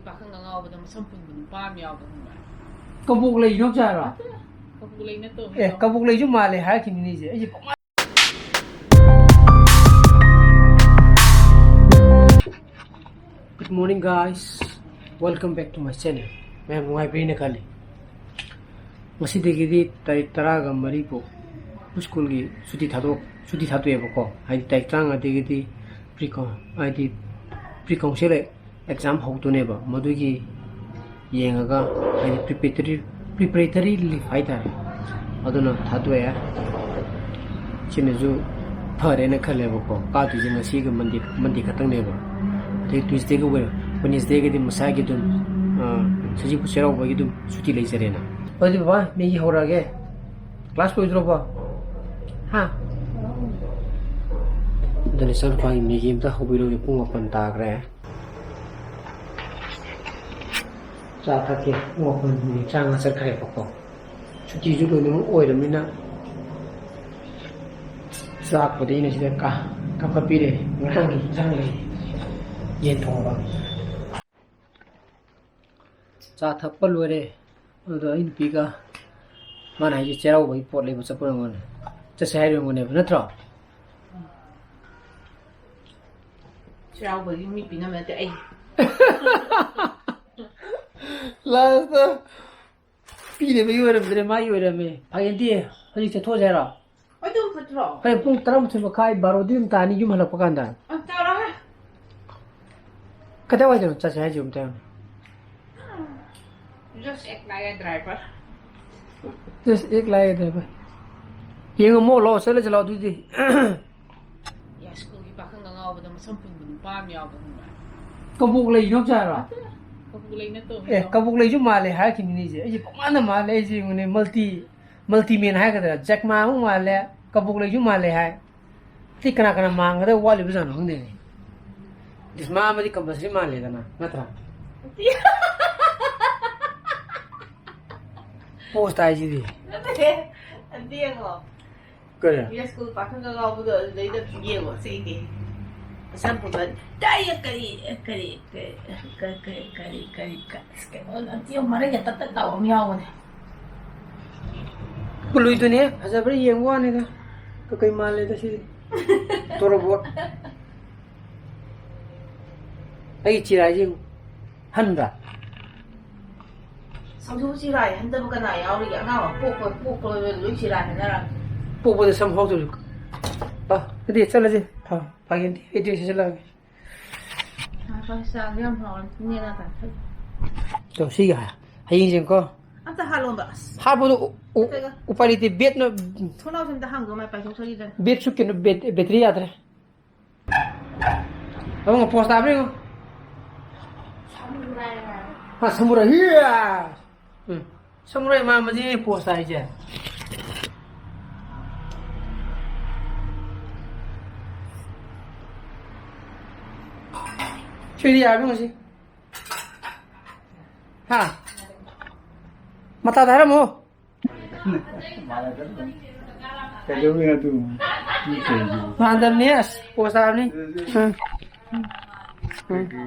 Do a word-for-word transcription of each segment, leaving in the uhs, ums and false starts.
ꯄꯥꯈꯪ ꯑꯉꯥꯎꯕꯗ ꯃꯁꯝ ꯄꯨꯟꯕ ꯅꯨꯄꯥ ꯑꯃ ꯌꯥꯎꯕ ꯈꯪꯕ꯭ꯔꯥ? ꯀꯕꯣꯛ ꯂꯩ ꯅꯠꯇ꯭ꯔꯣ ꯍꯥꯏꯔꯣ? ꯀꯕꯣꯛ ꯂꯩ ꯅꯠꯇꯕ ꯑꯦ, ꯀꯕꯣꯛ ꯂꯩꯁꯨ ꯃꯥꯜꯂꯦ ꯍꯥꯏꯔꯛꯈꯤꯕꯅꯤ ꯑꯩꯁꯦ꯫ ꯑꯩꯁꯦ ꯄꯪꯃꯥꯏ- Good morning, guys. Welcome back to my channel. ꯃꯌꯥꯝ ꯅꯨꯡꯉꯥꯏꯕꯤꯔꯤꯅ ꯈꯜꯂꯤ꯫ ꯉꯁꯤꯗꯒꯤꯗꯤ ꯇꯥꯔꯤꯛ ꯇꯔꯥꯒ ꯃꯔꯤ ꯐꯥꯎ ꯁ꯭ꯀꯨꯜꯒꯤ ꯁꯨꯇꯤ ꯊꯥꯗꯣꯛ ꯁꯨꯇꯤ ꯊꯥꯗꯣꯛꯑꯦꯕꯀꯣ꯫ ꯍꯥꯏꯗꯤ ꯇꯥꯔꯤꯛ ꯇꯔꯥꯃꯉꯥꯗꯒꯤꯗꯤ ꯄ꯭ꯔꯤ ꯀꯥꯎꯟ ꯍꯥꯏꯗꯤ ꯄ꯭ꯔꯤ ꯀꯥꯎꯟꯁꯤꯜ ꯑꯦꯛꯖꯥꯝ ꯍꯧꯗꯣꯏꯅꯦꯕ꯫ ꯃꯗꯨꯒꯤ ꯌꯦꯡꯉꯒ, ꯍꯥꯏꯗꯤ ꯄ꯭ꯔꯤꯄꯦꯇꯔꯤ ꯄ꯭ꯔꯤꯄꯦꯔꯦꯇꯔꯤ ꯂꯤꯐ ꯍꯥꯏꯇꯥꯔꯦ, ꯑꯗꯨꯅ ꯊꯥꯗꯣꯛꯑꯦ꯫ ꯁꯤꯅꯁꯨ ꯐꯔꯦꯅ ꯈꯜꯂꯦꯕꯀꯣ꯫ ꯀꯥꯗꯣꯏꯁꯦ ꯉꯁꯤꯒ ꯃꯟꯗꯦ ꯃꯟꯗꯦ ꯈꯛꯇꯪꯅꯦꯕ꯫ ꯑꯗꯩ ꯇ꯭ꯌꯨꯁꯗꯦꯒ ꯋꯦ- ꯋꯦꯅꯦꯁꯗꯦꯒꯗꯤ ꯃꯁꯥꯒꯤ ꯑꯗꯨꯝ, ꯑ, ꯁꯖꯤꯕꯨ ꯆꯩꯔꯥꯎꯕꯒꯤ ꯑꯗꯨꯝ ꯁꯨꯇꯤ ꯂꯩꯖꯔꯦꯅ꯫ ꯑꯗꯨꯗꯤ ꯕꯕꯥ, ꯃꯦꯒꯤ ꯍꯧꯔꯛꯑꯒꯦ꯫ ꯀ꯭ꯂꯥꯁ ꯂꯣꯏꯗ꯭ꯔꯣꯕꯣ? ꯍꯥ? ꯑꯗꯨꯅ ꯏꯆꯥꯅꯨꯄꯥꯒꯤ ꯃꯦꯒꯤ ꯑꯝꯇ ꯍꯧꯕꯤꯔꯨꯒꯦ, ꯄꯨꯡ ꯃꯥꯄꯟ ꯇꯥꯈ꯭ꯔꯦ꯫ ꯆꯥ ꯊꯛꯀꯦ, ꯄꯨꯡ ꯃꯥꯄꯟ ꯃꯤꯅꯤꯠ ꯇꯔꯥꯃꯉꯥ ꯆꯠꯈ꯭ꯔꯦꯕꯀꯣ꯫ ꯁꯨꯇꯤꯁꯨ ꯂꯣꯏꯅꯃꯛ ꯑꯣꯏꯔꯕꯅꯤꯅ ꯆꯥꯛꯄꯨꯗꯤ ꯑꯩꯅ ꯁꯤꯗ ꯀꯥ-, ꯀꯥꯈꯠꯄꯤꯔꯦ꯫ ꯉꯔꯥꯡꯒꯤ ꯏꯟꯁꯥꯡ ꯂꯩ, ꯌꯦꯟ ꯊꯣꯡꯕ꯫ ꯆꯥ ꯊꯛꯄ ꯂꯣꯏꯔꯦ꯫ ꯑꯗꯨꯗ ꯑꯩ ꯅꯨꯄꯤꯒ ꯃꯥꯅ ꯍꯥꯏꯁꯦ ꯆꯩꯔꯥꯎꯕꯒꯤ ꯄꯣꯠ ꯂꯩꯕ ꯆꯠꯄ ꯑꯣꯏꯔꯝꯒꯅꯤ꯫ ꯆꯠꯁꯦ ꯍꯥꯏꯔꯝꯒꯅꯦꯕ, ꯅꯠꯇ꯭ꯔꯣ? ꯆꯩꯔꯥꯎꯕꯒꯤ ꯃꯤ ꯄꯤꯅꯕ ꯅꯠꯇꯦ, ꯑꯩ꯫ ꯂꯥꯁꯇ ꯄꯤꯅꯕꯒꯤ ꯑꯣꯏꯔꯝꯗ꯭ꯔꯦ, ꯃꯥꯒꯤ ꯑꯣꯏꯔꯝꯃꯦ꯫ ꯐꯥꯒꯤ ꯅꯠꯇꯦ, ꯍꯧꯖꯤꯛ ꯆꯠꯊꯣꯛꯑꯁꯦ ꯍꯥꯏꯔꯣ? ꯑꯗꯨꯝ ꯐꯠꯇ꯭ꯔꯣ? ꯍꯣꯔꯦꯟ ꯄꯨꯡ ꯇꯔꯥꯃꯥꯊꯣꯏ ꯃꯈꯥꯏ, ꯕꯥꯔꯣꯗꯤ ꯑꯗꯨꯝ ꯇꯥꯅꯤ ꯌꯨꯝ ꯍꯜꯂꯛꯄ ꯀꯥꯟꯗ꯫ ꯑ, ꯇꯧꯔꯣꯍꯦ꯫ ꯀꯗꯥꯏꯋꯥꯏꯗꯅꯣ ꯆꯠꯁꯦ ꯍꯥꯏꯁꯦ ꯑꯝꯇ ꯍꯥꯏꯌꯨꯅꯦ? Just act like a driver. Just act like a driver. ꯌꯦꯡꯉꯝꯃꯣ, ꯂꯥꯛꯑꯣ, ꯆꯠꯂꯁꯤ ꯂꯥꯛꯑꯣ ꯑꯗꯨꯗꯤ꯫ ꯌꯥꯏꯁ꯭ꯀꯨꯜꯒꯤ ꯄꯥꯈꯪ ꯑꯉꯥꯎꯕꯗ ꯃꯁꯝ ꯄꯨꯟꯕ ꯅꯨꯄꯥ ꯑꯃ ꯌꯥꯎꯕ ꯈꯪꯕ꯭ꯔꯥ? ꯀꯕꯣꯛ ꯂꯩ ꯅꯠꯇ꯭ꯔꯣ ꯍꯥꯏꯔꯣ? ꯀꯕꯣꯛ ꯂꯩ ꯅꯠꯇꯕ ꯑꯦ, ꯌꯥꯎꯕ꯫ ꯀꯕꯣꯛ ꯂꯩꯁꯨ ꯃꯥꯜꯂꯦ ꯍꯥꯏꯔꯛꯈꯤꯕꯅꯤ ꯑꯩꯁꯦ꯫ ꯑꯩꯁꯦ ꯄꯪꯃꯥꯟꯗ ꯃꯥꯜꯂꯦ ꯑꯩꯁꯦ, ꯌꯦꯡꯉꯨꯅꯦ, ꯃꯜꯇꯤ ꯃꯜꯇꯤꯃꯦꯟ ꯍꯥꯏꯒꯗ꯭ꯔꯥ, ꯖꯦꯛꯃꯥ ꯑꯃꯨꯛ ꯃꯥꯜꯂꯦ, ꯀꯕꯣꯛ ꯂꯩꯁꯨ ꯃꯥꯜꯂꯦ ꯍꯥꯏ꯫ ꯑꯇꯩ ꯀꯅꯥ ꯀꯅꯥ ꯃꯥꯟꯒꯗꯕ ꯋꯥꯠꯂꯤꯕꯖꯥꯠꯅꯣ ꯈꯪꯗꯦꯅꯦ꯫ ꯗꯤꯁꯃꯥ ꯑꯃꯗꯤ ꯀꯝꯄꯜꯁꯔꯤ ꯃꯥꯜꯂꯦꯗꯅ, ꯅꯠꯇ꯭ꯔꯥ? ꯄꯣꯁ ꯇꯥꯏꯁꯤꯗꯤ꯫ ꯅꯠꯇꯦ, ꯑꯗꯨ ꯌꯦꯡꯉꯣ꯫ ꯀꯔꯤ? ꯌꯥꯏꯁ꯭ꯀꯨꯜ ꯄꯥꯈꯪꯒ ꯉꯥꯎꯕꯗꯣ ꯑꯗꯨꯗꯩꯗ ꯌꯦꯡꯉꯣ, ꯁꯤꯗꯤ꯫ ꯁꯝꯄꯨꯗꯣ ꯇꯥꯏꯌꯦ, ꯀꯔꯤ, ꯀꯔꯤ, ꯀꯔꯤ, ꯀꯔꯤ, ꯀꯔꯤ, ꯀꯔꯤ, ꯀꯔꯤ, ꯀꯔꯤ, ꯀꯩꯅꯣ, ꯅꯠꯇꯦ, ꯃꯔꯩꯒ ꯇꯞ ꯇꯞ ꯇꯧꯕ ꯑꯃ ꯌꯥꯎꯕꯅꯦ꯫ ꯀꯨꯂꯨꯏꯗꯨꯅꯦ, ꯐꯖꯕ꯭ꯔꯥ ꯌꯦꯡꯕ ꯋꯥꯅꯤꯗ꯫ ꯀꯀꯩ ꯃꯥꯜꯂꯦꯗ ꯁꯤꯗꯤ꯫ ꯇꯣꯔꯣꯕꯣꯠ꯫ ꯑꯩ ꯆꯤꯔꯥꯏꯁꯦ ꯌꯦꯡꯉꯨ꯫ ꯍꯟꯕ꯭ꯔꯥ? ꯁꯝꯁꯨ ꯆꯤꯔꯥꯏ ꯍꯟꯗꯕ ꯀꯅꯥ ꯌꯥꯎꯔꯤꯒꯦ? ꯑꯉꯥꯡ ꯑꯃ ꯄꯣꯛꯄ, ꯄꯣꯛꯄ ꯂꯣꯏ ꯆꯤꯔꯥꯏ ꯍꯟꯅꯔꯝꯅꯤ꯫ ꯄꯣꯛꯄꯗ ꯁꯝ ꯍꯧꯗꯕꯁꯨ꯫ ꯑ, ꯑꯗꯨꯗꯤ ꯆꯠꯂꯁꯤ꯫ ꯐ-, ꯐꯥꯒꯦꯗꯤ ꯑꯩ ꯗ꯭ꯔꯦꯁ ꯁꯦꯠꯆꯜꯂꯛꯑꯒꯦ꯫ ꯉꯥꯏꯈꯣ, ꯆꯥꯁꯦ ꯌꯥꯝ ꯍꯥꯎꯔꯅꯤ꯫ ꯅꯦꯅ ꯆꯥꯊꯣꯛ꯫ ꯇꯣ, ꯁꯤꯒ ꯍꯌꯦꯡ ꯌꯦꯡꯀꯣ꯫ ꯑꯝꯇ ꯍꯥꯠꯂꯣꯝꯕ꯫ ꯑꯁ꯫ ꯍꯥꯠꯄꯗꯣ ꯎ-, ꯎ-, ꯀꯩꯒ? ꯎꯄꯥꯏ ꯂꯩꯇꯦ꯫ ꯕꯦꯠꯅ ꯊꯣꯡꯅꯥꯎꯁꯦ ꯑꯝꯇ ꯍꯥꯡꯗꯣꯛꯑꯣ, ꯃꯥꯏ ꯄꯥꯏꯊꯣꯛꯆꯈꯤꯗꯅ꯫ ꯕꯦꯠꯁꯨ ꯀꯩꯅꯣ, ꯕꯦꯠ-, ꯕꯦꯇ꯭ꯔꯤ ꯌꯥꯗ꯭ꯔꯦ꯫ ꯑꯃꯨꯛ ꯄꯣꯁ ꯇꯥꯕ꯭ꯔ ꯌꯦꯡꯉꯣ꯫ ꯍꯥ, ꯁꯃꯨꯔꯥꯏ꯫ ꯍꯤꯌꯥ! ꯎꯝ꯫ ꯁꯃꯨꯔꯥꯏ ꯃꯥꯟꯕꯁꯤ ꯄꯣꯁ ꯇꯥꯏꯁꯦ꯫ ꯁꯤꯗꯤ ꯌꯥꯔꯕ ꯌꯦꯡꯉꯨ ꯁꯤ꯫ ꯍꯥ? ꯃꯇꯥꯗ ꯍꯥꯏꯔꯝꯃꯣ꯫ ꯀꯩꯗꯧꯔꯤꯅꯣ ꯑꯗꯨ? ꯃꯤ ꯀꯩꯒꯤ? ꯃꯥꯟꯗꯕꯅꯦ, ꯑꯁ, ꯄꯣꯁ ꯇꯥꯕꯅꯤ꯫ ꯑꯗꯨꯗꯤ ꯎꯝ꯫ ꯎꯝ꯫ ꯀꯩꯒꯤ?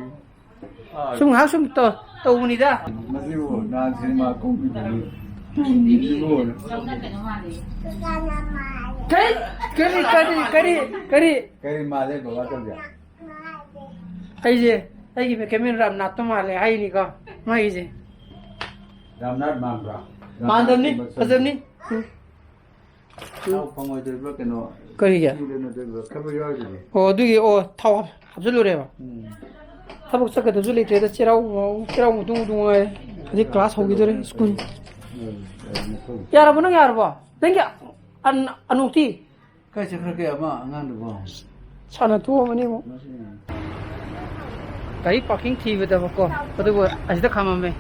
ꯁꯨꯝ ꯉꯥꯏꯍꯥꯛ ꯁꯨꯝ ꯇꯧ-, ꯇꯧꯕꯅꯤꯗ꯫ ꯃꯁꯤꯕꯨ ꯅꯍꯥꯟ ꯁꯤꯅꯦꯃꯥ ꯀꯨꯝꯃꯤꯗꯨꯅꯤ꯫ ꯃꯁꯤꯕꯨ ꯀꯔꯤ, ꯀꯔꯤ, ꯀꯔꯤ, ꯀꯔꯤ? ꯀꯔꯤ ꯃꯥꯜꯂꯦ ꯕꯕꯥ ꯇꯧꯖꯦ? ꯑꯩꯁꯦ, ꯑꯩꯒꯤ ꯃꯦꯀꯦꯃꯦꯟ ꯔꯥꯝꯅꯥꯊꯇꯣ ꯃꯥꯜꯂꯦ ꯍꯥꯏꯅꯤꯀꯣ, ꯃꯥꯒꯤꯁꯦ꯫ ꯔꯥꯝꯅꯥꯊ ꯃꯥꯟꯕ꯭ꯔꯥ? ꯃꯥꯟꯗꯕꯅꯤ, ꯔꯥꯝꯅꯥꯊꯀꯤ ꯃꯁꯛ ꯐꯖꯕꯅꯤ꯫ ꯎꯝ꯫ ꯊꯥꯎ ꯐꯪꯉꯣꯏꯗꯣꯔꯤꯕ꯭ꯔꯥ ꯀꯩꯅꯣ? ꯀꯔꯤꯒꯤ? ꯀ꯭ꯌꯨ ꯂꯦꯞꯅꯗꯣꯔꯤꯕ꯭ꯔꯥ? ꯈꯔ ꯌꯥꯎꯔꯤꯗꯨꯗꯤ꯫ ꯑꯣ, ꯑꯗꯨꯒꯤ, ꯑꯣ, ꯊꯥꯎ ꯍꯥꯞꯆꯤꯜꯂꯨꯔꯦꯕ꯫ ꯎꯝ꯫ ꯊꯕꯛ ꯆꯠꯀꯗꯕꯁꯨ ꯂꯩꯇ꯭ꯔꯦꯗ, ꯆꯦꯔꯥꯎ, ꯆꯦꯔꯥꯎ ꯃꯇꯨꯡ ꯃꯇꯨꯡ ꯉꯥꯏꯔꯦ꯫ ꯍꯧꯖꯤꯛ ꯀ꯭ꯂꯥꯁ ꯍꯧꯈꯤꯗꯣꯔꯦ ꯁ꯭ꯀꯨꯜ꯫ ꯎꯝ, ꯎꯝ, ꯎꯝ꯫ ꯌꯥꯔꯕꯣ? ꯅꯪ ꯌꯥꯔꯕꯣ? ꯅꯪꯒꯤ ꯑꯟ-, ꯑꯅꯣꯛꯇꯤ? ꯀꯥꯏ ꯆꯠꯈ꯭ꯔꯒꯦ ꯑꯃ ꯑꯉꯥꯡꯗꯨꯕꯣ? ꯁꯥꯟꯅ ꯊꯣꯛꯑꯕꯅꯤ ꯑꯃꯨꯛ꯫ ꯃꯁꯤ ꯒꯥꯔꯤ ꯄꯥꯔꯀꯤꯡ ꯊꯤꯕꯗꯕꯀꯣ, ꯑꯗꯨꯕꯨ ꯑꯁꯤꯗ ꯈꯥꯝꯃꯝꯃꯦ꯫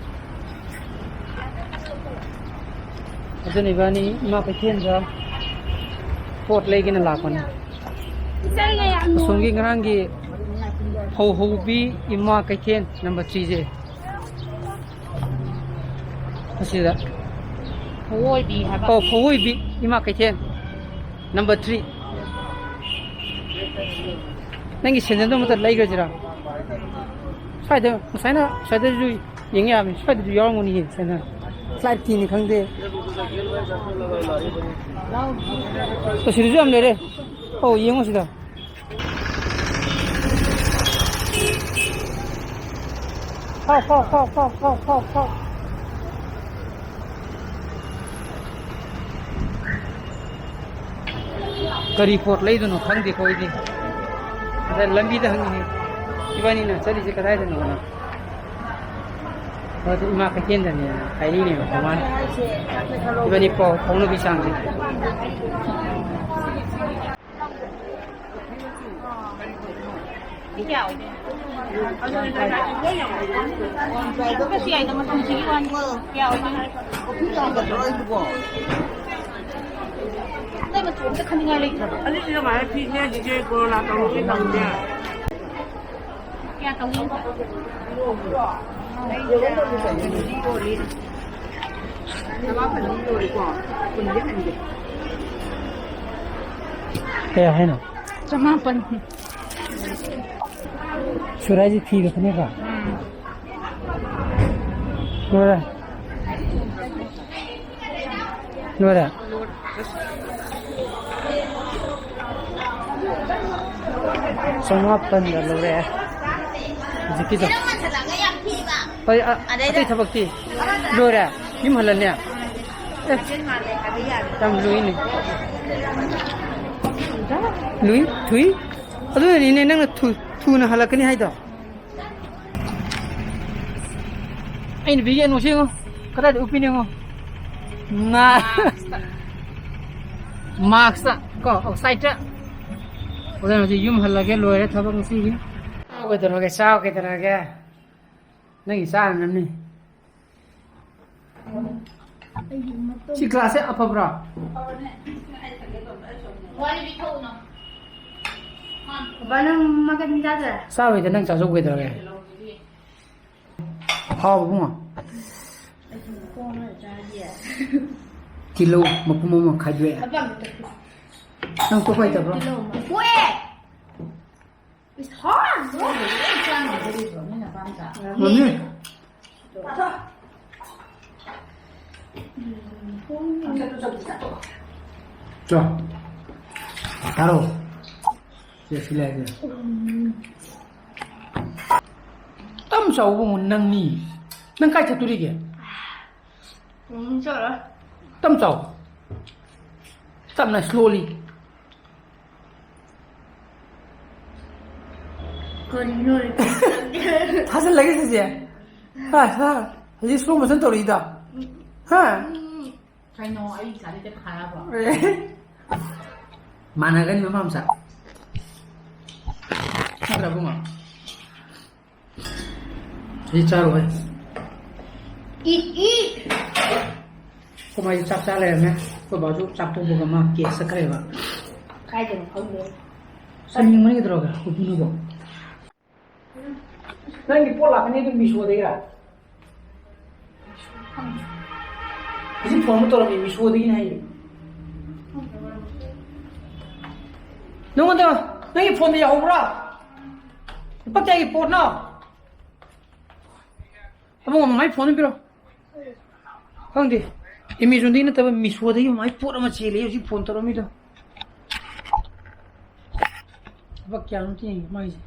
ꯑꯗꯨꯅ ꯏꯕꯥꯅꯤ ꯏꯃꯥ ꯀꯩꯊꯦꯜꯗ ꯄꯣꯠ ꯂꯩꯒꯦꯅ ꯂꯥꯛꯄꯅꯤ꯫ ꯑꯁꯣꯝꯒꯤ ꯉꯔꯥꯡꯒꯤ ꯐꯧ ꯍꯧꯕꯤ ꯏꯃꯥ ꯀꯩꯊꯦꯜ ꯅꯝꯕꯔ ꯊ꯭ꯔꯤꯁꯦ꯫ ꯑꯁꯤꯗ꯫ ꯐꯧꯑꯣꯏꯕꯤ ꯍꯥꯏꯕ꯫ ꯑꯣ, ꯐꯧꯑꯣꯏꯕꯤ ꯏꯃꯥ ꯀꯩꯊꯦꯜ ꯅꯝꯕꯔ ꯊ꯭ꯔꯤ꯫ ꯅꯪꯒꯤ ꯁꯦꯟꯗꯜꯗꯣ ꯑꯃꯇ ꯂꯩꯈ꯭ꯔꯁꯤꯔꯥ? ꯁ꯭ꯋꯥꯏꯗ, ꯉꯁꯥꯏꯅ ꯁ꯭ꯋꯥꯏꯗꯁꯨ ꯌꯦꯡ ꯌꯥꯕꯅꯤ, ꯁ꯭ꯋꯥꯏꯗꯁꯨ ꯌꯥꯎꯔꯝꯒꯅꯤꯌꯦ ꯁꯦꯟꯗꯜ꯫ Flight key ꯅꯤ ꯈꯪꯗꯦ꯫ ꯑꯣ, ꯁꯤꯗꯁꯨ ꯌꯥꯝ ꯂꯩꯔꯦ꯫ ꯑꯣ, ꯌꯦꯡꯉꯣ ꯁꯤꯗ꯫ ꯐꯥꯎ, ꯐꯥꯎ, ꯐꯥꯎ, ꯐꯥꯎ, ꯐꯥꯎ, ꯐꯥꯎ, ꯐꯥꯎ꯫ ꯀꯔꯤ ꯄꯣꯠ ꯂꯩꯗꯣꯏꯅꯣ ꯈꯪꯗꯦꯀꯣ ꯑꯩꯗꯤ꯫ ꯑꯗ ꯂꯝꯕꯤꯗ ꯍꯪꯉꯤꯅꯦ, ꯏꯕꯥꯅꯤꯅ ꯆꯠꯂꯤꯁꯦ ꯀꯗꯥꯏꯗꯅꯣꯅ꯫ ꯑꯗꯨ ꯏꯃꯥ ꯀꯩꯊꯦꯜꯗꯅꯦꯅ ꯍꯥꯏꯔꯤꯅꯦꯕꯀꯣ ꯃꯥꯅ꯫ ꯏꯕꯥꯅꯤ ꯄꯥꯎ ꯐꯥꯎꯅꯕꯒꯤ ꯆꯥꯡꯁꯦ꯫ ꯁꯤ ꯀꯌꯥ ꯑꯣꯏꯗꯣꯏꯅꯣ? ꯀꯩꯁꯨ ꯌꯥꯏꯗ, ꯃꯇꯝꯁꯤꯒꯤ ꯋꯥꯅꯤ꯫ ꯀꯌꯥ ꯑꯣꯏꯗꯣꯏꯅꯣ? ꯑꯇꯩ ꯃꯆꯨ ꯑꯝꯇ ꯈꯟꯅꯤꯡꯉꯥꯏ ꯂꯩꯇ꯭ꯔꯕ? ꯑꯗꯨꯗꯤ ꯀꯃꯥꯏꯅ ꯐꯤꯅꯦ ꯍꯧꯖꯤꯛꯁꯦ ꯀꯣꯔꯣꯅꯥ ꯇꯧꯔꯤꯁꯦ ꯇꯧꯗꯦ꯫ ꯀꯌꯥ ꯇꯧꯅꯤꯡꯕ? ꯀꯌꯥ ꯍꯥꯏꯅꯣ? ꯆꯃꯥꯄꯟ꯫ ꯁꯨꯔꯥꯏꯁꯤ ꯐꯤꯒ ꯐꯅꯦꯛꯀ? ꯎꯝ꯫ ꯂꯣꯏꯔꯦ? ꯂꯣꯏꯔꯦ? ꯆꯃꯥꯄꯟꯗ ꯂꯧꯔꯦ ꯍꯧꯖꯤꯛꯀꯤꯗꯣ꯫ ꯍꯣꯏ, ꯑ-, ꯑꯇꯩ ꯊꯕꯛꯇꯤ ꯂꯣꯏꯔꯦ? ꯌꯨꯝ ꯍꯜꯂꯅꯤ? ꯑꯦ, ꯌꯥꯝ ꯂꯨꯏꯅꯦ꯫ ꯂꯨꯏ? ꯊꯨꯏ? ꯑꯗꯨꯅꯅꯤꯅꯦ ꯅꯪꯅ ꯊꯨ-, ꯊꯨꯅ ꯍꯜꯂꯛꯀꯅꯤ ꯍꯥꯏꯗꯣ꯫ ꯑꯩ ꯅꯨꯄꯤꯒꯤ ꯌꯦꯡꯉꯣ ꯁꯤ ꯌꯦꯡꯉꯣ꯫ ꯀꯗꯥꯏꯗ ꯎꯞꯄꯤꯅꯣ ꯌꯦꯡꯉꯣ꯫ ꯃꯥ-, ꯃꯥꯛꯁꯇ ꯀꯣ, ꯑꯥꯎꯠꯁꯥꯏꯠꯇ꯫ ꯑꯣꯖꯥ ꯍꯧꯖꯤꯛ ꯌꯨꯝ ꯍꯜꯂꯒꯦ, ꯂꯣꯏꯔꯦ ꯊꯕꯛ ꯉꯁꯤꯒꯤ꯫ ꯆꯥꯎ ꯀꯩꯗꯧꯔꯒꯦ, ꯆꯥꯎ ꯀꯩꯗꯧꯔꯒꯦ? ꯅꯪꯒꯤ ꯆꯥꯅꯅꯕꯅꯤ꯫ ꯁꯤ ꯒ꯭ꯂꯥꯁꯁꯦ ꯑꯐꯕ꯭ꯔꯥ? ꯕꯕꯥ, ꯅꯪ ꯃꯈꯟ ꯆꯥꯗꯣꯏꯔꯥ? ꯆꯥꯔꯣꯏꯗ, ꯅꯪ ꯆꯥꯖꯧ ꯀꯩꯗꯧꯔꯒꯦ? ꯍꯥꯎꯕ ꯏꯕꯨꯡꯉꯣ꯫ ꯇꯤꯜꯍꯧ ꯃꯄꯨꯝ ꯑꯃ ꯈꯥꯏꯗꯣꯛꯑꯦ꯫ ꯅꯪ ꯇꯣꯛꯄ ꯍꯩꯇꯕ꯭ꯔꯣ? ꯇꯤꯜꯍꯧ ꯑꯃ꯫ ꯄꯣꯛꯑꯦ! It's hard, bro. ꯆꯥꯅꯕꯗꯨꯗꯤ ꯃꯤꯅ ꯄꯥꯝ ꯆꯥ꯫ ꯃꯃꯤ꯫ ꯆꯥ꯫ ꯊꯥꯔꯣ꯫ ꯁꯦ, ꯁꯤ ꯂꯩꯔꯦ꯫ ꯇꯝ ꯆꯥꯎꯕ ꯅꯪꯅꯤ꯫ ꯅꯪ ꯀꯥꯏ ꯆꯠꯇꯣꯔꯤꯒꯦ? ꯎꯝ, ꯆꯠꯂꯣꯏ꯫ ꯇꯝ ꯆꯥꯎ꯫ ꯇꯞꯅ, slowly꯫ ꯀꯔꯤꯅꯣ? ꯊꯥꯖꯤꯜꯂꯒꯦ ꯁꯤꯁꯦ꯫ ꯍꯥ, ꯍꯥ꯫ ꯍꯧꯖꯤꯛ slow motion ꯇꯧꯔꯛꯏꯗꯣ꯫ ꯍꯥ? ꯎꯝ꯫ ꯀꯩꯅꯣ, ꯑꯩ ꯏꯆꯥꯗꯤ ꯇꯦꯛ ꯈꯥꯔꯕꯣ? ꯃꯥꯟꯅꯒꯅꯤ ꯃꯃꯥ ꯃꯆꯥ꯫ ꯅꯠꯇ꯭ꯔꯥ, ꯕꯨꯡꯉꯣ? ꯁꯤ ꯆꯥꯔꯣꯏ꯫ E, E. ꯑꯩꯈꯣꯏ ꯃꯥꯁꯨ ꯆꯥꯛ ꯆꯥ ꯂꯩꯔꯝꯃꯦ꯫ ꯑꯩꯈꯣꯏ ꯕꯥꯁꯨ ꯆꯥꯛ ꯇꯣꯛꯄꯒ ꯃꯥ ꯀꯦ ꯆꯠꯈ꯭ꯔꯦꯕ꯫ ꯀꯥꯏꯗꯅꯣ ꯈꯪꯗꯦ꯫ ꯆꯥꯅꯤꯡꯕꯅꯤ ꯀꯩꯗꯧꯔꯒꯦ, ꯀꯣꯕꯤꯅꯕꯣ? ꯅꯪꯒꯤ ꯄꯣꯠ ꯂꯥꯛꯀꯅꯤ ꯑꯗꯨꯝ ꯃꯤꯁꯣꯗꯒꯤꯔ? ꯍꯧꯖꯤꯛ phone ꯑꯃ ꯇꯧꯔꯝꯃꯤ, ꯃꯤꯁꯣꯗꯒꯤꯅꯦ ꯍꯥꯏꯌꯦ꯫ ꯅꯉꯣꯟꯗ, ꯅꯪꯒꯤ phoneꯗ ꯌꯥꯎꯍꯧꯕ꯭ꯔꯥ? ꯂꯨꯄꯥ ꯀꯌꯥꯒꯤ ꯄꯣꯠꯅꯣ? ꯑꯕꯨꯡꯉꯣ, ꯃꯃꯥꯏ phone ꯑꯃ ꯄꯤꯔꯣ꯫ ꯈꯪꯗꯦ, Amazonꯗꯒꯤ ꯅꯠꯇꯕ ꯃꯤꯁꯣꯗꯒꯤ ꯃꯃꯥꯏ ꯄꯣꯠ ꯑꯃ ꯆꯦꯜꯂꯦ ꯍꯧꯖꯤꯛ phone ꯇꯧꯔꯝꯃꯤꯗꯣ꯫ ꯂꯨꯄꯥ ꯀꯌꯥꯅꯣ ꯑꯝꯇ ꯌꯦꯡꯒꯦ ꯃꯥꯒꯤꯁꯦ꯫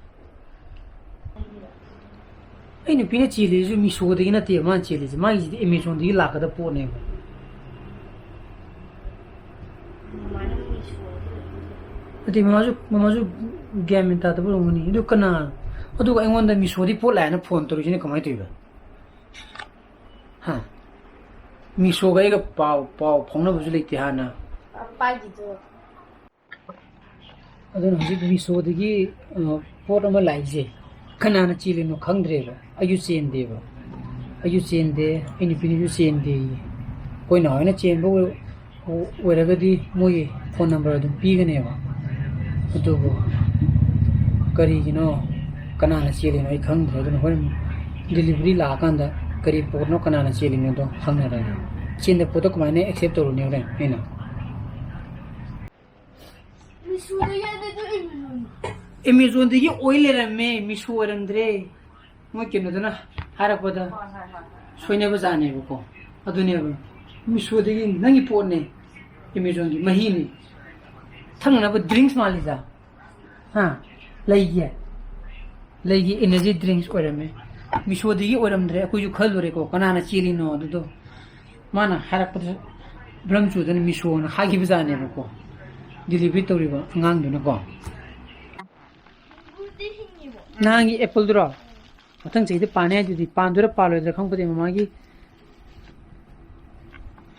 ꯑꯩ ꯅꯨꯄꯤꯅ ꯆꯦꯜꯂꯤꯁꯤꯁꯨ ꯃꯤꯁꯣꯗꯒꯤ ꯅꯠꯇꯦꯕ ꯃꯥꯅ ꯆꯦꯜꯂꯤꯁꯦ, ꯃꯥꯒꯤꯁꯤꯗꯤ Amazonꯗꯒꯤ ꯂꯥꯛꯀꯗꯕ ꯄꯣꯠꯅꯦꯕ꯫ ꯅꯠꯇꯦ, ꯃꯃꯥꯁꯨ, ꯃꯃꯥꯁꯨ ꯒ꯭ꯌꯥꯟ ꯃꯦꯟ ꯇꯥꯗꯕ ꯑꯣꯏꯔꯝꯒꯅꯤ꯫ ꯑꯗꯨ ꯀꯅꯥ, ꯑꯗꯨꯒ ꯑꯩꯉꯣꯟꯗ ꯃꯤꯁꯣꯗꯒꯤ ꯄꯣꯠ ꯂꯥꯛꯑꯦꯅ phone ꯇꯧꯔꯤꯁꯤꯅ ꯀꯃꯥꯏꯅ ꯇꯧꯔꯤꯕ? ꯍꯥ? ꯃꯤꯁꯣꯒ ꯑꯩꯒ ꯄꯥꯎ, ꯄꯥꯎ ꯐꯥꯎꯅꯕꯁꯨ ꯂꯩꯇꯦ ꯍꯥꯟꯅ꯫ ꯄꯥꯏꯈꯤꯗꯣ꯫ ꯑꯗꯨꯅ ꯍꯧꯖꯤꯛ ꯃꯤꯁꯣꯗꯒꯤ, ꯑ, ꯄꯣꯠ ꯑꯃ ꯂꯥꯛꯏꯁꯦ ꯀꯅꯥꯅ ꯆꯦꯜꯂꯤꯅꯣ ꯈꯪꯗ꯭ꯔꯦꯕ꯫ ꯑꯩꯁꯨ ꯆꯦꯟꯗꯦꯕ꯫ ꯑꯩꯁꯨ ꯆꯦꯟꯗꯦ, ꯑꯩ ꯅꯨꯄꯤꯅꯁꯨ ꯆꯦꯟꯗꯦ꯫ ꯑꯩꯈꯣꯏ ꯅꯥꯎ ꯍꯣꯏꯅ ꯆꯦꯟꯕ ꯑꯣꯏ-, ꯑꯣꯏꯔꯒꯗꯤ ꯃꯣꯏꯒꯤ phone number ꯑꯗꯨꯝ ꯄꯤꯒꯅꯦꯕ꯫ ꯑꯗꯨꯕꯨ ꯀꯔꯤꯒꯤꯅꯣ, ꯀꯅꯥꯅ ꯆꯦꯜꯂꯤꯅꯣ ꯑꯩ ꯈꯪꯗ꯭ꯔꯦ꯫ ꯑꯗꯨꯅ ꯍꯣꯔꯦꯟ delivery ꯂꯥꯛꯑꯀꯥꯟꯗ ꯀꯔꯤ ꯄꯣꯠꯅꯣ, ꯀꯅꯥꯅ ꯆꯦꯜꯂꯤꯅꯣꯗꯣ ꯍꯪꯅꯔꯒꯦ꯫ ꯆꯦꯟꯗ ꯄꯣꯠꯇꯣ ꯀꯃꯥꯏꯅ accept ꯇꯧꯔꯨꯅꯤ ꯍꯣꯔꯦꯟ ꯑꯩꯅ? ꯃꯤꯁꯣꯗ ꯌꯥꯗꯦ, ꯑꯗꯨ ꯑꯩ ꯃꯤꯁꯣꯗ꯫ ꯑꯦꯃꯦꯖꯣꯟꯗꯒꯤ ꯑꯣꯏ ꯂꯩꯔꯝꯃꯦ, ꯃꯤꯁꯣ ꯑꯣꯏꯔꯝꯗ꯭ꯔꯦ꯫ ꯃꯣꯏ ꯀꯩꯅꯣꯗꯨꯅ ꯍꯥꯏꯔꯛꯄꯗ ꯁꯣꯏꯅꯕꯖꯥꯠꯅꯦꯕꯀꯣ꯫ ꯑꯗꯨꯅꯦꯕ, ꯃꯤꯁꯣꯗꯒꯤ ꯅꯪꯒꯤ ꯄꯣꯠꯅꯦ, ꯑꯦꯃꯦꯖꯣꯟꯒꯤ ꯃꯍꯤꯅꯤ꯫ ꯊꯛꯅꯅꯕ ꯗ꯭ꯔꯤꯡꯁ ꯃꯥꯜꯂꯤꯗ꯫ ꯍꯥ? ꯂꯩꯒꯤ, ꯂꯩꯒꯤ ꯏꯅꯔꯖꯤ ꯗ꯭ꯔꯤꯡꯁ ꯑꯣꯏꯔꯝꯃꯦ꯫ ꯃꯤꯁꯣꯗꯒꯤ ꯑꯣꯏꯔꯝꯗ꯭ꯔꯦ, ꯑꯩꯈꯣꯏꯁꯨ ꯈꯜꯂꯨꯔꯦꯀꯣ, ꯀꯅꯥꯅ ꯆꯦꯜꯂꯤꯅꯣ ꯑꯗꯨꯗꯣ꯫ ꯃꯥꯅ ꯍꯥꯏꯔꯛꯄꯗ ꯕ꯭ꯔꯝ ꯆꯨꯗꯅ ꯃꯤꯁꯣꯅ ꯍꯥꯏꯈꯤꯕꯖꯥꯠꯅꯦꯕꯀꯣ, ꯗꯤꯂꯤꯚꯔꯤ ꯇꯧꯔꯤꯕ ꯑꯉꯥꯡꯗꯨꯅꯀꯣ꯫ ꯅꯍꯥꯟꯒꯤ ꯑꯦꯄꯜꯗꯨꯔꯣ? ꯃꯊꯪ ꯆꯍꯤꯗ ꯄꯥꯟꯅꯤ ꯍꯥꯏꯗꯨꯗꯤ, ꯄꯥꯟꯗꯣꯏꯔꯥ ꯄꯥꯜꯂꯣꯏꯗ꯭ꯔꯥ ꯈꯪꯄꯣꯠꯇꯦ ꯃꯃꯥꯒꯤ꯫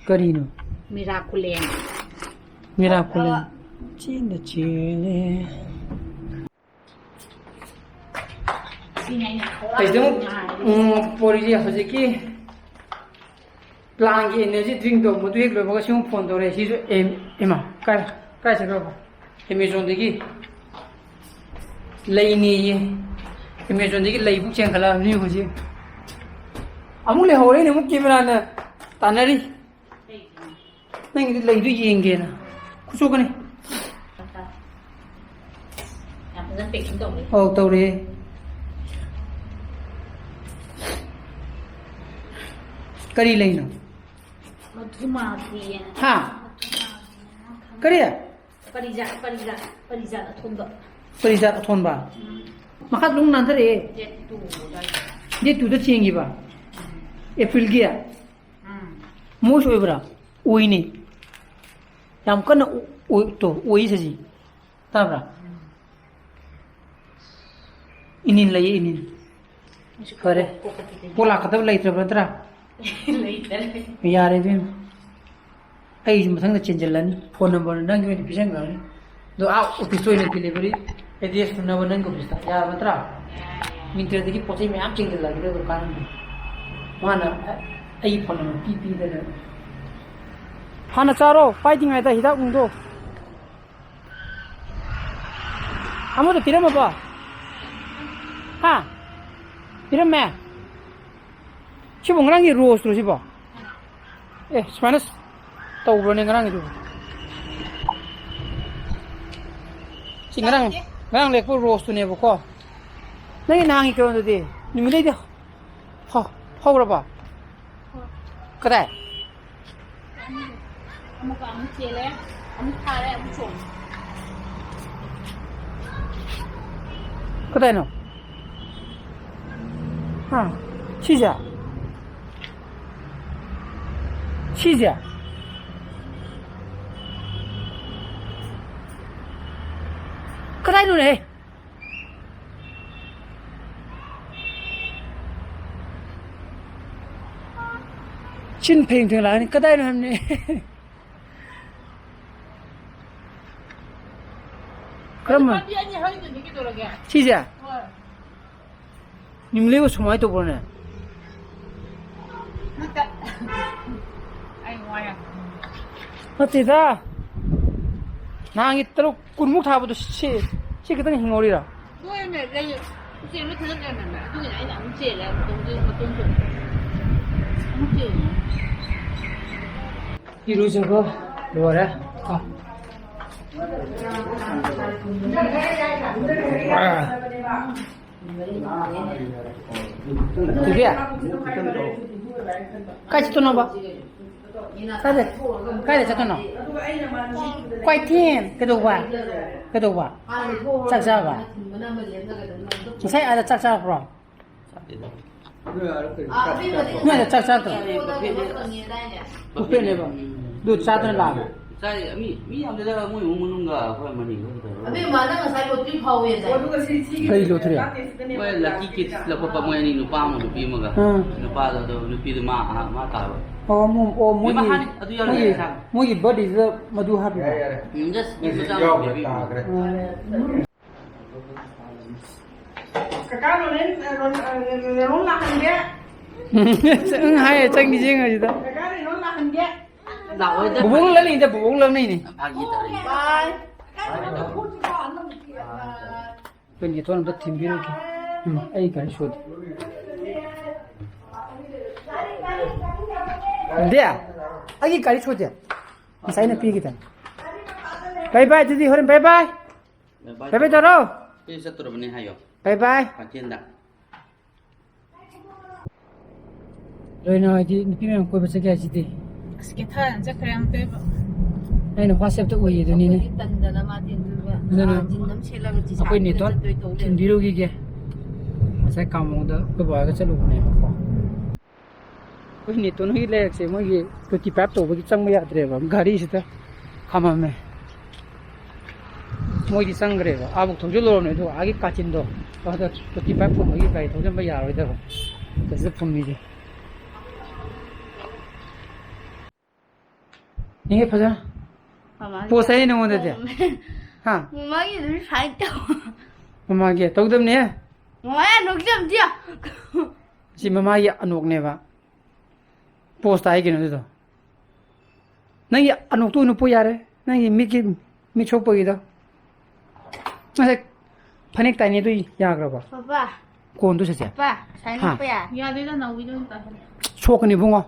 ꯀꯔꯤꯅꯣ? ꯃꯤꯔꯥꯀꯨꯂꯦꯟ꯫ ꯃꯤꯔꯥꯀꯨꯂꯦꯟ꯫ ꯆꯦꯟꯗ ꯆꯦꯜꯂꯦ꯫ ꯁꯤꯅ ꯑꯩꯅ ꯈ꯭ꯋꯥꯏ ꯑꯩꯁꯨ, ꯅꯨꯡꯉꯥꯏꯔꯤꯁꯦ꯫ ꯎꯝ, ꯄꯣꯔꯤꯁꯦ ꯍꯧꯖꯤꯛꯀꯤ ꯄ꯭ꯂꯥꯟꯒꯤ ꯏꯅꯔꯖꯤ ꯗ꯭ꯔꯤꯡꯗꯣ, ꯃꯗꯨ ꯍꯦꯛ ꯂꯣꯏꯕꯒ ꯁꯤꯃꯨꯛ ꯐꯣꯟ ꯇꯧꯔꯦ꯫ ꯁꯤꯁꯨ ꯑꯦꯝ-, ꯏꯃꯥ, ꯀꯥꯏ, ꯀꯥꯏ ꯆꯠꯈ꯭ꯔꯕ? ꯑꯦꯃꯦꯖꯣꯟꯗꯒꯤ ꯂꯩꯅꯦꯌꯦ꯫ ꯑꯦꯃꯦꯖꯣꯟꯗꯒꯤ ꯂꯩꯕꯨꯛ ꯆꯦꯟꯈꯠꯂꯛꯑꯕꯅꯤ ꯍꯧꯖꯤꯛ꯫ ꯑꯃꯨꯛ ꯂꯩꯍꯧꯔꯦꯅꯦ, ꯑꯃꯨꯛ ꯀꯦꯃꯦꯔꯥꯅ ꯇꯥꯟꯅꯔꯤ꯫ ꯅꯪꯒꯤꯗꯤ ꯂꯩꯗꯨ ꯌꯦꯡꯒꯦꯅ꯫ ꯈꯨꯠꯁꯣꯛꯀꯅꯤ꯫ ꯌꯥꯝ ꯐꯖꯅ packing ꯇꯧꯔꯦ꯫ ꯑꯧ, ꯇꯧꯔꯦ꯫ ꯀꯔꯤ ꯂꯩꯅꯣ? ꯃꯙꯨꯃꯥꯈꯤꯅ꯫ ꯍꯥ? ꯃꯙꯨꯃꯥꯈꯤꯅ ꯈꯪꯗꯦ꯫ ꯀꯔꯤ? ꯄꯔꯤꯖꯥꯠ, ꯄꯔꯤꯖꯥꯠ, ꯄꯔꯤꯖꯥꯠ ꯑꯊꯣꯟꯕ꯫ ꯄꯔꯤꯖꯥꯠ ꯑꯊꯣꯟꯕ? ꯎꯝ꯫ ꯃꯈꯥ ꯑꯗꯨꯝ ꯅꯥꯟꯊꯔꯛꯑꯦ꯫ Date two ꯑꯗꯥꯏꯗ꯫ Date two ꯗ ꯆꯦꯟꯈꯤꯕ? ꯎꯝ꯫ ꯑꯦꯄ꯭ꯔꯤꯜꯒꯤ? ꯎꯝ꯫ Moist ꯑꯣꯏꯕ꯭ꯔꯥ? ꯑꯣꯏꯅꯦ꯫ ꯌꯥꯝ ꯀꯟꯅ ꯑꯣ-, ꯑꯣꯏ-, ꯇꯣ, ꯑꯣꯏ ꯁꯤꯁꯦ꯫ ꯇꯥꯕ꯭ꯔꯥ? ꯎꯝ꯫ ꯏꯅꯤꯟ ꯂꯩꯌꯦ, ꯏꯅꯤꯟ꯫ ꯐꯔꯦ꯫ ꯀꯣꯛ-, ꯀꯣꯛ-, ꯀꯣꯛ-, ꯄꯣꯠ ꯂꯥꯛꯀꯗꯕ ꯂꯩꯇ꯭ꯔꯕ ꯅꯠꯇ꯭ꯔꯥ? ꯂꯩꯇ꯭ꯔꯦ꯫ ꯌꯥꯔꯦ ꯏꯕꯦꯝꯃ꯫ ꯑꯩꯁꯨ ꯃꯊꯪꯗ ꯆꯦꯟꯁꯤꯜꯂꯅꯤ꯫ ꯐꯣꯟ ꯅꯝꯕꯔ ꯅꯪꯒꯤ ꯑꯣꯏꯅ ꯄꯤꯁꯟꯈ꯭ꯔꯅꯤ꯫ ꯑꯗꯣ ꯑꯥ ꯑꯣꯐꯤꯁꯇ ꯑꯣꯏꯅ ꯗꯤꯂꯤꯚꯔꯤ ꯑꯦꯗ꯭ꯔꯦꯁ ꯄꯨꯅꯕ ꯅꯪꯒꯤ ꯑꯣꯐꯤꯁꯇ꯫ ꯌꯥꯔꯕ ꯅꯠꯇ꯭ꯔꯥ? ꯃꯤꯟꯇ꯭ꯔꯗꯒꯤ ꯄꯣꯠ ꯆꯩ ꯃꯌꯥꯝ ꯆꯦꯟꯁꯤꯜꯂꯛꯑꯒꯦ ꯑꯗꯨ ꯀꯥꯟꯗ꯫ ꯃꯥꯅ ꯑꯩꯒꯤ ꯐꯣꯟ ꯅꯝꯕꯔ ꯄꯤ ꯄꯤꯗꯅ꯫ ꯍꯥꯟꯅ ꯆꯥꯔꯣ, ꯄꯥꯏꯗ꯭ꯔꯤꯉꯩꯗ ꯍꯤꯗꯥꯛ ꯅꯨꯡꯗꯣ꯫ ꯑꯃꯗꯣ ꯄꯤꯔꯝꯃꯕꯣ? ꯍꯥ? ꯄꯤꯔꯝꯃꯦ? ꯁꯤꯕꯨ ꯉꯔꯥꯡꯒꯤ ꯔꯣꯁꯇ꯭ꯔꯣ ꯁꯤꯕꯣ? ꯑꯦ, ꯁꯨꯃꯥꯏꯅ ꯇꯧꯕ꯭ꯔꯣꯅꯦ ꯉꯔꯥꯡꯒꯤꯗꯨꯕꯨ? ꯁꯤ ꯉꯔꯥꯡ, ꯉꯔꯥꯡ ꯂꯦꯛꯄ ꯔꯣꯁꯇꯨꯅꯦꯕꯀꯣ꯫ ꯅꯪꯒꯤ ꯅꯍꯥꯟꯒꯤ ꯀꯩꯅꯣꯗꯨꯗꯤ? ꯅꯨꯃꯤꯠꯂꯩꯗꯤ ꯍꯧ-, ꯍꯧꯔꯕꯣ? ꯀꯗꯥꯏ? ꯑꯃꯨꯛꯀ ꯑꯃꯨꯛ ꯆꯦꯜꯂꯦ, ꯑꯃꯨꯛ ꯊꯥꯔꯦ, ꯑꯃꯨꯛ ꯆꯣꯡꯉꯦ꯫ ꯀꯗꯥꯏꯅꯣ? ꯍꯥ? ꯁꯤꯁꯦ? ꯁꯤꯁꯦ? ꯀꯗꯥꯏꯅꯣꯅꯦ? ꯆꯤꯟ ꯐꯦꯡ ꯐꯦꯡ ꯂꯥꯛꯀꯅꯤ꯫ ꯀꯗꯥꯏꯅꯣ ꯍꯥꯏꯕꯅꯦ? ꯀꯔꯝꯕ? ꯄꯥꯝꯕꯤ ꯑꯅꯤ ꯍꯧꯔꯤꯗꯨꯗꯤ ꯀꯩꯗꯧꯔꯒꯦ? ꯁꯤꯁꯦ? ꯍꯣꯏ꯫ ꯅꯤꯝꯂꯤꯕꯨ ꯁꯨꯃꯥꯏꯅ ꯇꯧꯕ꯭ꯔꯣꯅꯦ? ꯅꯠꯇꯦ꯫ ꯑꯩ ꯋꯥ ꯌꯥꯝ ꯅꯠꯇꯦꯗ꯫ ꯅꯍꯥꯟꯒꯤ ꯇꯔꯨꯛ ꯀꯨꯟꯃꯨꯛ ꯊꯥꯕꯗꯣ ꯁꯤ, ꯁꯤ ꯈꯤꯇꯪ ꯍꯤꯡꯍꯧꯔꯤꯔꯥ? ꯂꯣꯏꯔꯝꯃꯦ, ꯂꯩ꯫ ꯎꯆꯦꯛ ꯂꯣꯏ ꯊꯥꯗꯠ ꯂꯩꯔꯝꯃꯦ꯫ ꯑꯗꯨꯒꯤꯅꯦ ꯑꯩꯅ ꯑꯃꯨꯛ ꯆꯦꯜꯂꯦ, ꯃꯇꯣꯝ ꯆꯦꯜ-, ꯃꯇꯣꯝ ꯆꯦꯜꯂꯦ꯫ ꯑꯃꯨꯛ ꯆꯦꯜꯂꯦ꯫ ꯏꯔꯨꯖꯕ ꯂꯣꯏꯔꯦ꯫ ꯀꯣ꯫ ꯏꯕꯦ, ꯀꯥꯏ ꯆꯠꯇꯣꯏꯅꯣꯕ? ꯀꯥꯏꯗ, ꯀꯥꯏꯗ ꯆꯠꯇꯣꯏꯅꯣ? ꯀ꯭ꯋꯥꯏꯊꯦꯟ, ꯀꯩꯗꯧꯕ? ꯀꯩꯗꯧꯕ? ꯆꯥꯛ ꯆꯥꯕ? ꯉꯁꯥꯏ ꯑꯥꯗ ꯆꯥꯛ ꯆꯥꯔꯛꯄ꯭ꯔꯣ? ꯅꯣꯏ ꯑꯥꯗ ꯆꯥꯛ ꯆꯥꯔꯛꯇ꯭ꯔꯣ? ꯕꯨꯐꯦꯠꯅꯦꯕ꯫ ꯑꯗꯨ ꯆꯥꯗꯅ ꯂꯥꯛꯑꯕ? ꯆꯥꯏ, ꯃꯤ, ꯃꯤ ꯌꯥꯝꯗꯦꯗ, ꯃꯣꯏ ꯏꯃꯨꯡ ꯃꯅꯨꯡꯒ ꯑꯩꯈꯣꯏ ꯃꯔꯤ ꯈꯛꯇ ꯇꯧꯔꯒ꯫ ꯑꯕꯦꯝꯃ, ꯅꯪ ꯉꯁꯥꯏ ꯂꯣꯇ꯭ꯔꯤ ꯐꯥꯎꯋꯦ ꯍꯥꯏꯗꯥꯏꯅꯦ? ꯀꯔꯤ ꯂꯣꯇ꯭ꯔꯤ? ꯃꯣꯏ ꯂꯛꯀꯤ ꯀꯤꯠꯁ ꯂꯧꯈꯠꯄ, ꯃꯣꯏ ꯑꯅꯤ, ꯅꯨꯄꯥ ꯑꯃ ꯅꯨꯄꯤ ꯑꯃꯒ꯫ ꯑꯥ꯫ ꯅꯨꯄꯥꯗꯣ, ꯑꯗꯣ ꯅꯨꯄꯤꯗꯣ ꯃꯥ, ꯑꯥ, ꯃꯥ ꯇꯥꯕ꯫ ꯑꯣ, ꯃꯣ-, ꯑꯣ, ꯃꯣꯏꯒꯤ, ꯃꯥ ꯍꯥꯟꯅ ꯑꯗꯨ ꯌꯥꯎꯔꯦ, ꯃꯣꯏꯒꯤ, ꯏꯁꯥ꯫ ꯃꯣꯏꯒꯤ ꯕꯥꯔꯗꯦꯁꯤꯗ ꯃꯗꯨ ꯍꯥꯞꯄꯤꯕ? ꯎꯝ, just ꯃꯆꯥ ꯑꯃ ꯄꯤꯕꯤꯕ꯫ ꯎꯝ꯫ ꯀꯀꯥ ꯔꯣꯅꯦꯜ, ꯔꯣꯟ-, ꯔꯣꯅꯦꯜ ꯂꯥꯛꯍꯟꯒꯦ꯫ ꯎꯝ, ꯍꯥꯏꯌꯦ, ꯆꯪꯗꯤ ꯆꯪꯉꯣꯏꯁꯤꯗ꯫ ꯀꯀꯥ ꯔꯣꯅꯦꯜ ꯂꯥꯛꯍꯟꯒꯦ꯫ ꯂꯥꯛꯑꯣꯏꯗ꯫ ꯕꯨꯕꯣꯛ ꯂꯛꯅꯩꯅꯦ, ꯕꯨꯕꯣꯛ ꯂꯛꯅꯩꯅꯦ꯫ ꯐꯥꯒꯤ ꯇꯧꯔꯤꯅꯦ꯫ ꯕꯥꯏ꯫ ꯑꯩꯈꯣꯏ ꯅꯦꯇꯣꯟ ꯑꯝꯇ ꯊꯤꯟꯕꯤꯔꯨꯒꯦ꯫ ꯎꯝ, ꯑꯩ ꯒꯥꯔꯤ ꯁꯣꯗꯤ꯫ ꯗꯦ, ꯑꯩꯒꯤ ꯒꯥꯔꯤ ꯁꯣꯗꯤ꯫ ꯉꯁꯥꯏ ꯑꯩꯅ ꯄꯤꯈꯤꯗꯅ꯫ ꯕꯥꯏ ꯕꯥꯏ, ꯑꯗꯨꯗꯤ ꯍꯣꯔꯦꯟ ꯕꯥꯏ ꯕꯥꯏ꯫ ꯕꯥꯏ ꯕꯥꯏ ꯇꯧꯔꯣ꯫ ꯑꯩ ꯆꯠꯇꯣꯔꯕꯅꯦ ꯍꯥꯏꯌꯣ꯫ ꯕꯥꯏ ꯕꯥꯏ꯫ ꯀꯩꯊꯦꯜꯗ꯫ ꯂꯣꯏꯅ ꯍꯥꯏꯗꯤ ꯅꯨꯄꯤ ꯃꯌꯥꯝ ꯀꯣꯏꯕ ꯆꯠꯀꯦ ꯍꯥꯏꯁꯤꯗꯤ꯫ ꯑꯁ, ꯀꯦꯊꯔꯅ ꯆꯠꯈ꯭ꯔꯦ ꯑꯃꯨꯛꯇꯣꯏꯕ꯫ ꯑꯩꯅ WhatsApp-ꯇ ꯎꯏꯌꯦ ꯑꯗꯨꯅꯤꯅꯦ꯫ ꯑꯩꯈꯣꯏꯗꯤ ꯇꯟꯗꯅ ꯃꯥꯗꯤ ꯑꯗꯨꯒ ꯑꯗꯨꯅ ꯑꯥ, ꯖꯤꯟ ꯑꯃ ꯁꯦꯠꯂꯒ ꯇꯤ ꯑꯩꯈꯣꯏ ꯁꯥꯔꯠ ꯅꯦꯇꯣꯟ ꯆꯠꯇꯣꯏ ꯇꯧ ꯂꯩꯔꯦ꯫ ꯊꯤꯟꯕꯤꯔꯨꯈꯤꯒꯦ꯫ ꯉꯁꯥꯏ ꯀꯥꯃꯣꯡꯗ ꯑꯩꯈꯣꯏ ꯕꯥꯒ ꯆꯠꯂꯨꯕꯅꯦꯕꯀꯣ꯫ ꯑꯩꯈꯣꯏ ꯅꯦꯇꯣꯟ ꯍꯣꯏꯒꯤ ꯂꯩꯔꯛꯁꯦ ꯃꯣꯏꯒꯤ twenty five ꯇꯧꯕꯒꯤ ꯆꯪꯕ ꯌꯥꯗ꯭ꯔꯦꯕ, ꯒꯥꯔꯤꯁꯤꯗ ꯈꯥꯝꯃꯝꯃꯦ꯫ ꯃꯣꯏꯗꯤ ꯆꯪꯈ꯭ꯔꯦꯕ, ꯑꯥꯕꯨꯛ ꯊꯧꯖꯤꯜꯂꯨꯔꯕꯅꯦ, ꯑꯗꯨꯒ ꯑꯥꯒꯤ ꯀꯥꯆꯤꯟꯗꯣ ꯑꯗꯨꯗ twenty five ꯐꯨꯝꯕꯒꯤ ꯒꯥꯔꯤ ꯊꯧꯖꯤꯟꯕ ꯌꯥꯔꯣꯏꯗꯕ꯫ ꯑꯗꯨꯗ ꯐꯨꯝꯃꯤꯁꯦ꯫ ꯌꯦꯡꯉꯦ ꯐꯖꯅ꯫ ꯃꯃꯥꯒꯤ ꯄꯣꯁ ꯍꯥꯏꯌꯦ ꯅꯉꯣꯟꯗꯗꯤ? ꯍꯥ? ꯃꯃꯥꯒꯤ ꯑꯗꯨꯝ ꯁꯥꯏꯟ ꯇꯧ꯫ ꯃꯃꯥꯒꯤ ꯇꯧꯗꯕꯅꯦ꯫ ꯃꯃꯥ ꯅꯣꯛꯆꯕꯗꯤ꯫ ꯁꯤ ꯃꯃꯥꯒꯤ ꯑꯅꯣꯛꯅꯦꯕ꯫ ꯄꯣꯁ ꯇꯥꯏ ꯀꯩꯅꯣ ꯑꯗꯨꯗꯣ꯫ ꯅꯪꯒꯤ ꯑꯅꯣꯛꯇꯨ ꯎꯅꯨꯄꯨ ꯌꯥꯔꯦ꯫ ꯅꯪꯒꯤ ꯃꯤꯠꯀꯤ, ꯃꯤꯠ ꯁꯣꯛꯄꯒꯤꯗꯣ꯫ ꯉꯁꯥꯏ ꯐꯅꯦꯛ ꯇꯥꯏꯅꯦ ꯑꯗꯨ ꯌꯥꯈ꯭ꯔꯕ? ꯄꯄꯥ꯫ ꯀꯣꯟꯗꯨ ꯁꯦ ꯁꯦ꯫ ꯄꯄꯥ, ꯁꯥꯏꯟ ꯍꯥ? ꯅꯣꯛꯄ ꯌꯥ-, ꯌꯥꯗꯦꯗ, ꯅꯥꯎꯕꯤꯗꯣ ꯑꯣꯏꯅ ꯇꯥꯍꯜꯂꯦ꯫ ꯁꯣꯛꯀꯅꯤ ꯏꯕꯨꯡꯉꯣ꯫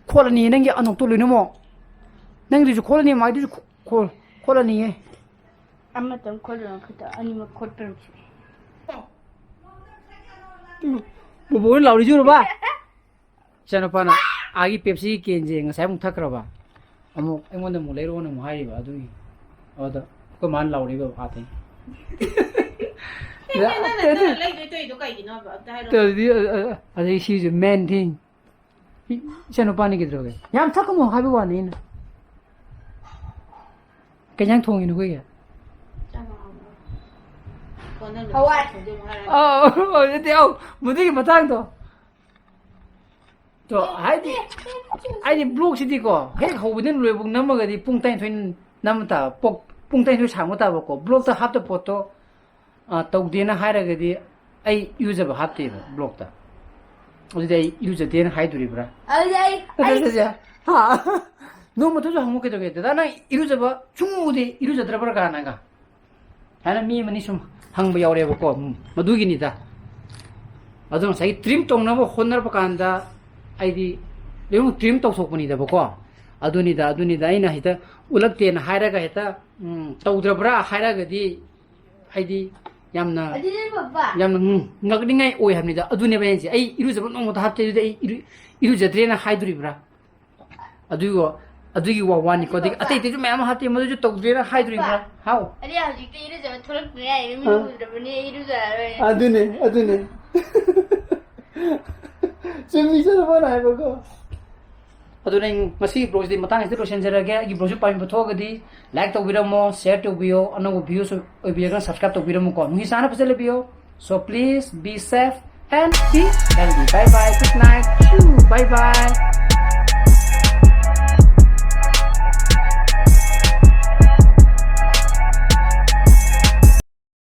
ꯈꯣꯠꯂꯅꯤ ꯅꯪꯒꯤ ꯑꯅꯣꯛꯇꯣ ꯂꯣꯏꯅꯃꯛ꯫ ꯅꯪꯒꯤꯗꯨꯁꯨ ꯈꯣꯠꯂꯅꯤ, ꯃꯥꯏꯗꯨꯁꯨ ꯈꯣ-, ꯈꯣꯠ-, ꯈꯣꯠꯂꯅꯤꯌꯦ꯫ ꯑꯃꯇꯪ ꯈꯣꯠꯂꯨꯔꯣ, ꯈꯤꯇꯪ ꯑꯅꯤꯃꯛ ꯈꯣꯠꯄ ꯌꯥꯕꯁꯦ꯫ ꯕꯣꯕꯣ ꯍꯣꯏ ꯂꯥꯎꯔꯤꯁꯦ ꯎꯔꯕ? ꯏꯆꯥꯅꯨꯄꯥꯅ ꯑꯥꯒꯤ ꯄꯦꯞꯁꯤꯒꯤ ꯀꯦꯟꯁꯦ ꯉꯁꯥꯏ ꯑꯃꯨꯛ ꯊꯛꯈ꯭ꯔꯕ, ꯑꯃꯨꯛ ꯑꯩꯉꯣꯟꯗ ꯑꯃꯨꯛ ꯂꯩꯔꯛꯑꯣꯅ ꯑꯃꯨꯛ ꯍꯥꯏꯔꯤꯕ꯫ ꯑꯗꯨꯒꯤ ꯑꯗꯨꯗ ꯑꯩꯈꯣꯏ ꯃꯥꯅ ꯂꯥꯎꯔꯤꯕ ꯑꯥꯗꯩ꯫ ꯅꯪꯅ ꯅꯠꯇꯅ ꯂꯩꯗꯣꯏ ꯇꯧꯔꯤꯗꯣ ꯀꯩꯒꯤꯅꯣꯕ? ꯑꯝꯇ ꯍꯥꯏꯔꯛꯑꯣ꯫ ꯑꯗꯨꯗꯤ, ꯑ, ꯑ, ꯑꯗꯩ ꯁꯤꯁꯨ main thing꯫ ꯏꯆꯥꯅꯨꯄꯥꯅꯤ ꯀꯩꯗꯧꯔꯒꯦ? ꯌꯥꯝ ꯊꯛꯀꯅꯨ ꯍꯥꯏꯕ ꯋꯥꯅꯤ ꯑꯩꯅ꯫ ꯀꯩ ꯏꯟꯖꯥꯡ ꯊꯣꯡꯉꯤꯅꯣ ꯑꯩꯈꯣꯏꯒꯤ? ꯍꯋꯥꯏ꯫ ꯑꯧ, ꯑꯧ, ꯅꯠꯇꯦ, ꯑꯧ, ꯃꯗꯨꯒꯤ ꯃꯇꯥꯡꯗꯣ꯫ ꯇꯣ, ꯍꯥꯏꯗꯤ, ꯍꯥꯏꯗꯤ vlog-ꯁꯤꯗꯤꯀꯣ, ꯍꯦꯛ ꯍꯧꯕꯗꯩꯅ ꯂꯣꯏꯕꯧ ꯅꯝꯃꯒꯗꯤ ꯄꯨꯡ ꯇꯔꯥꯅꯤꯊꯣꯏ ꯅꯝꯕ ꯇꯥꯕ, ꯄꯣꯛ-, ꯄꯨꯡ ꯇꯔꯥꯅꯤꯊꯣꯏ ꯁꯥꯡꯕ ꯇꯥꯕꯀꯣ, vlog-ꯇ ꯍꯥꯞꯇꯕ ꯄꯣꯠꯇꯣ, ꯑ, ꯇꯧꯗꯦꯅ ꯍꯥꯏꯔꯒꯗꯤ ꯑꯩ ꯏꯔꯨꯖꯕ ꯍꯥꯞꯇꯦꯕ vlog-ꯇ꯫ ꯑꯗꯨꯗꯤ ꯑꯩ ꯏꯔꯨꯖꯗꯦꯅ ꯍꯥꯏꯗꯣꯔꯤꯕ꯭ꯔꯥ? ꯑꯗꯨꯗꯤ ꯑꯩ, ꯑꯗꯨ ꯑꯩ ꯅꯠꯇꯦ, ꯍꯥ? ꯅꯣꯡꯃꯇꯁꯨ ꯍꯪꯉꯨ ꯀꯩꯗꯧꯒꯦ? "ꯗꯗꯥ, ꯅꯪ ꯏꯔꯨꯖꯕ ꯁꯨꯡꯎ ꯎꯗꯦ, ꯏꯔꯨꯖꯗ꯭ꯔꯕ꯭ꯔꯥ?" ꯀꯥꯏꯅꯒ꯫ ꯍꯥꯏꯅ ꯃꯤ ꯑꯃꯅꯤ ꯁꯨꯝ ꯍꯪꯕ ꯌꯥꯎꯔꯦꯕꯀꯣ, ꯎꯝ, ꯃꯗꯨꯒꯤꯅꯤꯗ꯫ ꯑꯗꯣ ꯉꯁꯥꯏꯒꯤ trim ꯇꯧꯅꯕ ꯍꯣꯠꯅꯔꯛꯄ ꯀꯥꯟꯗ ꯑꯩꯗꯤ ꯂꯣꯏꯅꯃꯛ trim ꯇꯧꯊꯣꯛꯄꯅꯤꯗꯕꯀꯣ꯫ ꯑꯗꯨꯅꯤꯗ ꯑꯗꯨꯅꯤꯗ ꯑꯩꯅ ꯍꯦꯛꯇ ꯎꯠꯂꯛꯇꯦꯅ ꯍꯥꯏꯔꯒ ꯍꯦꯛꯇ ꯎꯝ, ꯇꯧꯗ꯭ꯔꯕ꯭ꯔꯥ ꯍꯥꯏꯔꯒꯗꯤ ꯍꯥꯏꯗꯤ ꯌꯥꯝꯅ ꯑꯗꯨꯅꯦ ꯄꯥꯄꯥ ꯌꯥꯝꯅ ꯎꯝ, ꯉꯛꯅꯤꯡꯉꯥꯏ ꯑꯣꯏ ꯍꯥꯏꯕꯅꯤꯗ꯫ ꯑꯗꯨꯅꯦꯕ ꯑꯩꯅ ꯍꯥꯏꯁꯦ꯫ ꯑꯩ ꯏꯔꯨꯖꯕ ꯅꯣꯡꯃꯇ ꯍꯥꯞꯇꯦ, ꯑꯗꯨꯗꯤ ꯑꯩ ꯏꯔꯨ- ꯏꯔꯨꯖꯗ꯭ꯔꯦꯅ ꯍꯥꯏꯗꯣꯔꯤꯕ꯭ꯔꯥ? ꯑꯗꯨꯒꯤ ꯋꯥ- ꯑꯗꯨꯒꯤ ꯋꯥ ꯋꯥꯅꯤꯀꯣ꯫ ꯑꯗꯒꯤ ꯑꯇꯩ ꯑꯇꯩꯁꯨ ꯃꯌꯥꯝ ꯑꯃ ꯍꯥꯞꯇꯦ, ꯃꯗꯨꯁꯨ ꯇꯧꯗ꯭ꯔꯦꯅ ꯍꯥꯏꯗꯣꯔꯤꯕ꯭ꯔꯥ? ꯍꯥꯎ꯫ ꯑꯗꯩ ꯍꯧꯖꯤꯛꯇꯤ ꯏꯔꯨꯖꯕ ꯊꯣꯛꯂꯛꯇ꯭ꯔꯦ ꯍꯥꯏꯔꯦ꯫ ꯃꯤ ꯑ꯫ ꯎꯗ꯭ꯔꯕꯅꯦ, ꯏꯔꯨꯖꯔꯔꯣꯏ꯫ ꯑꯗꯨꯅꯦ ꯑꯗꯨꯅꯦ ꯆꯨꯝꯃꯤ ꯆꯠꯂꯕꯅ ꯍꯥꯏꯕꯀꯣ꯫ ꯑꯗꯨꯅ ꯑꯩ ꯉꯁꯤꯒꯤ ꯕ꯭ꯂꯣꯛꯁꯤꯗꯤ ꯃꯇꯥꯡꯁꯤꯗ ꯂꯣꯏꯁꯤꯟꯖꯔꯒꯦ꯫ ꯑꯩꯒꯤ ꯕ꯭ꯂꯣꯛꯁꯤ ꯄꯥꯝꯕꯤꯕ ꯊꯣꯛꯑꯒꯗꯤ ꯂꯥꯏꯛ ꯇꯧꯕꯤꯔꯝꯃꯣ, ꯁꯤꯌꯔ ꯇꯧꯕꯤꯌꯣ, ꯑꯅꯧꯕ ꯚ꯭ꯌꯨꯁ ꯑꯣꯏꯕꯤꯔꯒꯅ ꯁꯕꯁꯀ꯭ꯔꯥꯏꯕ ꯇꯧꯕꯤꯔꯝꯃꯨꯀꯣ꯫ ꯅꯨꯡꯁꯤ ꯆꯥꯅ ꯐꯖꯅ ꯂꯩꯕꯤꯌꯣ꯫ So please be safe and be healthy. Bye bye. Good night. Bye bye.